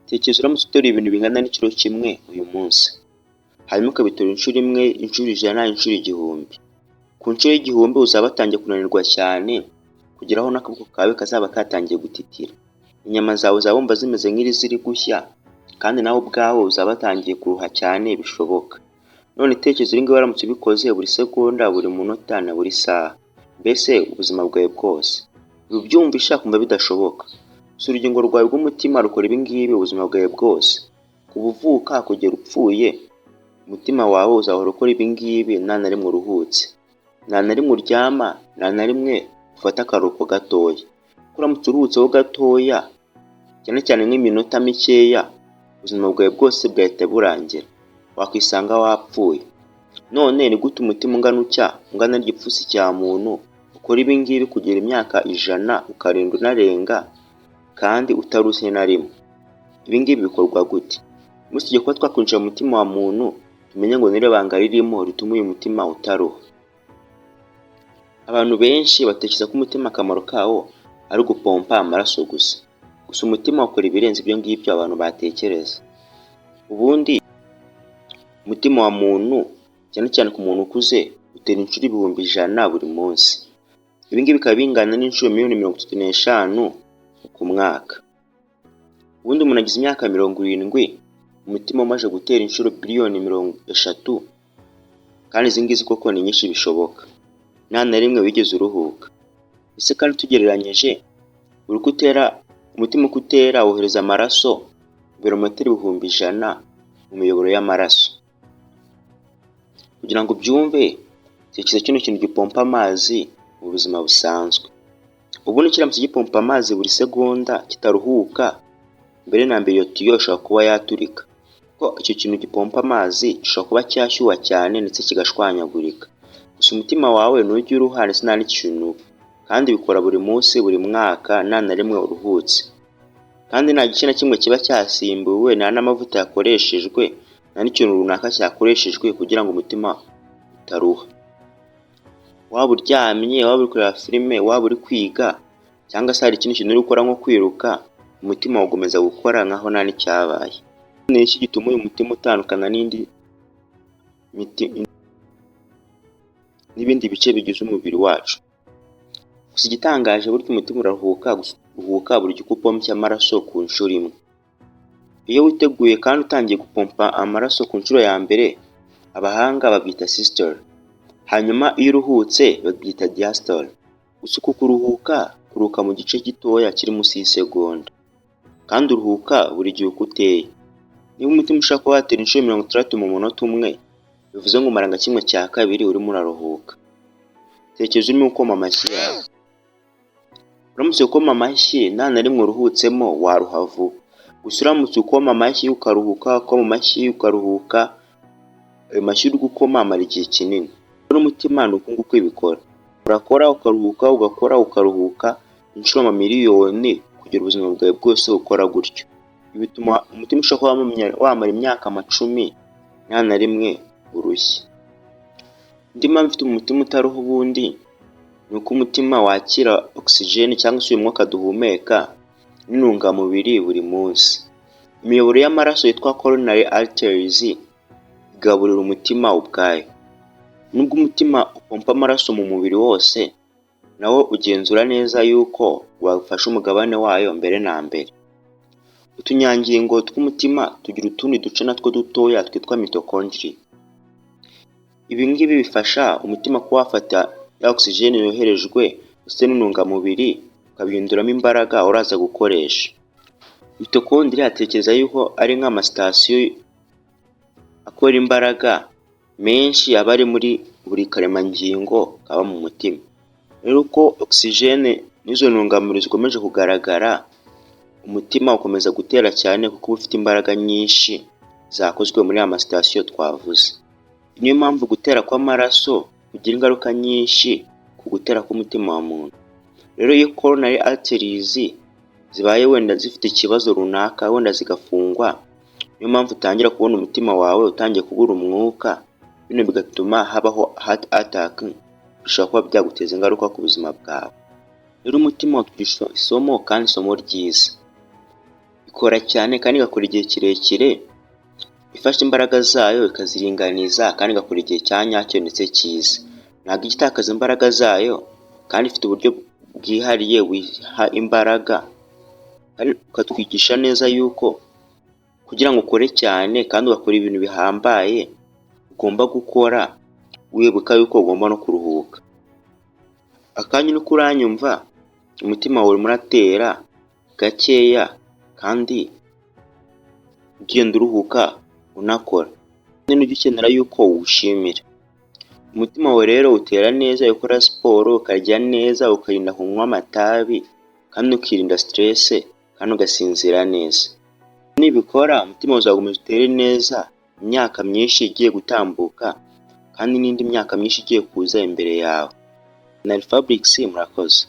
Tekereza uramutse uteruye ibintu bingana n'ikiro kimwe uyu munsi, hanyuma ukabiterura inshuro imwe, inshuro 100, inshuro 1000. Ku nshuro y'1000 uzaba watangiye kunanirwa cyane, kugera aho n'akaboko kawe kazaba katangiye gutitira. Inyama zawe uzaba wumva zimeze nk'iziri gushya, kandi nawe ubwawe uzaba watangiye kuruha cyane bishoboka. None tekereza ibi ngibi waramutse ubikoze buri segonda, buri munota na buri saha, mbese ubuzima bwawe bwose. Ubyumvisha ukumva bidashoboka. Gusa urugingo rwawe rw'umutima rukora ibi ngibi ubuzima bwawe bwose. Kuva uvuka kugera upfuye, umutima wawe uzahora ukora ibi ngibi nta na rimwe uruhutse. Nta na rimwe uryama, nta na rimwe ufata akaruhuko gatoya. Kuko uramutse uruhutseho gatoya, cyane cyane nk'iminota mikeya, ubuzima bwawe bwose bwahita burangira. Wakwisanga wapfuye. None ni gute umutima ungana utya, ungana n'igipfunsi cya muntu, ukora ibi ngibi kugera imyaka 100 ukarinda unarenga kandi utarushye na rimwe? Ibi ngibi bikorwa gute? Uyu munsi tugiye kuba twakwinjira mu mutima wa muntu, tumenye ngo ni irihe banga ririmo rituma uyu mutima utaruha. Abantu benshi batekereza ko umutima akamaro kawo ari ugupompa amaraso gusa. Gusa umutima ukora ibirenze ibyo ngibyo abantu batekereza. Ubundi umutima wa muntu, cyane cyane ku muntu ukuze, utera inshuro 100,000 buri munsi. Ibi ngibi bikaba bingana n'inshuro miliyoni 35 ku mwaka. Ubundi umuntu agize imyaka 70, umutima umaze gutera inshuro biliyoni 30, kandi izi ngizi koko ni nyinshi bishoboka. Nta na rimwe wigeze uruhuka. Ese kandi tugereranyije, buri uko utera, umutima uko utera wohereza amaraso ibirometero 100,000 mu miyoboro y'amaraso. Kugira ngo ubyumve, tekereza kino kintu gipompa amazi mu buzima busanzwe. Ubundi kiramutse gipompa amazi buri segonda kitaruhuka, mbere na mbere iyo tiyo ishobora kuba yaturika, kuko icyo kintu gipompa amazi gishobora kuba cyashyuha cyane ndetse kigashwanyagurika. Gusa umutima wawe ntujya uruha ndetse nta n'ikintu uba, kandi bikora buri munsi, buri mwaka, nta na rimwe uruhutse, kandi nta gice na kimwe kiba cyasimbuwe, nta n'amavuta yakoreshejwe, nta n'ikintu runaka cyakoreshejwe kugira ngo umutima utaruha. Waba uryamye, waba uri kureba filime, waba uri kwiga, cyangwa se hari ikindi kintu uri gukora nko kwiruka, umutima ukomeza gukora nkaho nta n'icyabaye. Ni iki gituma uyu mutima utandukana n'indi miti n'ibindi bice bigize umubiri wacu? Gusa igitangaje, burya umutima uraruhuka, uruhuka buri gihe uko upompye amaraso ku nshuro imwe. Iyo witeguye kandi utangiye gupompa amaraso ku nshuro ya mbere, abahanga babyita systole. Hanyuma iyo uruhutse babyita diastole. Gusa uku kuruhuka, kuruhuka mu gice gitoya kiri munsi y'isegonda. Kandi uruhuka buri gihe uko uteye. Niba umutima ushobora kuba watera inshuro 60 mu munota umwe, bivuze ngo umara nka kimwe cya kabiri urimo uraruhuka. Tekereza urimo ukoma amashyi yawe. Uramutse ukoma amashyi nta na rimwe uruhutsemo, waruha vuba. Gusa uramutse ukoma amashyi ukaruhuka, ukoma amashyi ukaruhuka, ayo mashyi uri gukoma amara igihe kinini. N'umutima ni uku nguku ibikora. Urakora ukaruhuka, ugakora ukaruhuka inshuro amamiliyoni kugira ubuzima bwawe bwose ukora gutyo. Ibi bituma umutima ushobora kuba wamara imyaka amacumi nta na rimwe urushye. Indi mpamvu ituma umutima utaruha ubundi ni uko umutima wakira oxygen, cyangwa se uyu mwuka duhumeka, n'intungamubiri buri munsi. Imiyoboro y'amaraso yitwa coronary arteries igaburira umutima ubwayo. Nubwo umutima upompa amaraso mu mubiri wose, nawo ugenzura neza yuko wafashe umugabane wayo mbere na mbere. Utunyangingo tw'umutima tugira utundi duce natwo dutoya twitwa mitochondria. Ibi ngibi bifasha umutima kuba wafata ya oxygen yoherejwe ndetse n'intungamubiri, ukabihinduramo imbaraga uraza gukoresha. Mitochondria, tekereza yuko ari nk'amasitasiyo akora imbaraga menshi aba ari muri buri karemangingo kaba mu mutima. Rero uko oxygen n'izo ntungamubiri zikomeje kugaragara, umutima ukomeza gutera cyane kuko uba ufite imbaraga nyinshi zakozwe muri ya masitasiyo twavuze. Niyo mpamvu gutera kw'amaraso kugira ingaruka nyinshi ku gutera k'umutima wa muntu. Rero iyo coronary arteries zibaye wenda zifite ikibazo runaka, wenda zigafungwa, niyo mpamvu utangira kubona umutima wawe utangiye kubura umwuka, bino bigatuma habaho heart attack, bishobora kuba byaguteza ingaruka ku buzima bwawe. Rero umutima utwigisha isomo, kandi isomo ryiza. Ikosa Ikora cyane kandi igakora igihe kirekire, ifashe imbaraga zayo ikaziringaniza kandi igakora igihe cya nyacyo ndetse cyiza. Ntabwo ijya itakaza imbaraga zayo kandi ifite uburyo bwihariye wiha imbaraga, kandi ukatwigisha neza yuko kugira ngo ukore cyane kandi ugakora ibintu bihambaye, ugomba gukora wibuka yuko ugomba no kuruhuka. Akanya uriko uranyumva, umutima wawe urimo uratera gakeya kandi ugenda uruhuka unakora. Nujya ukenera yuko uwushimira. Umutima wawe rero utera neza iyo ukora siporo, ukarya neza, ukirinda kunywa amatabi kandi ukirinda stress kandi ugasinzira neza. Nubikora, umutima wawe uzakomeza utere neza imyaka myinshi igiye gutambuka kandi n'indi myaka myinshi igiye kuza imbere yawe. Nari Fabrice, murakoze.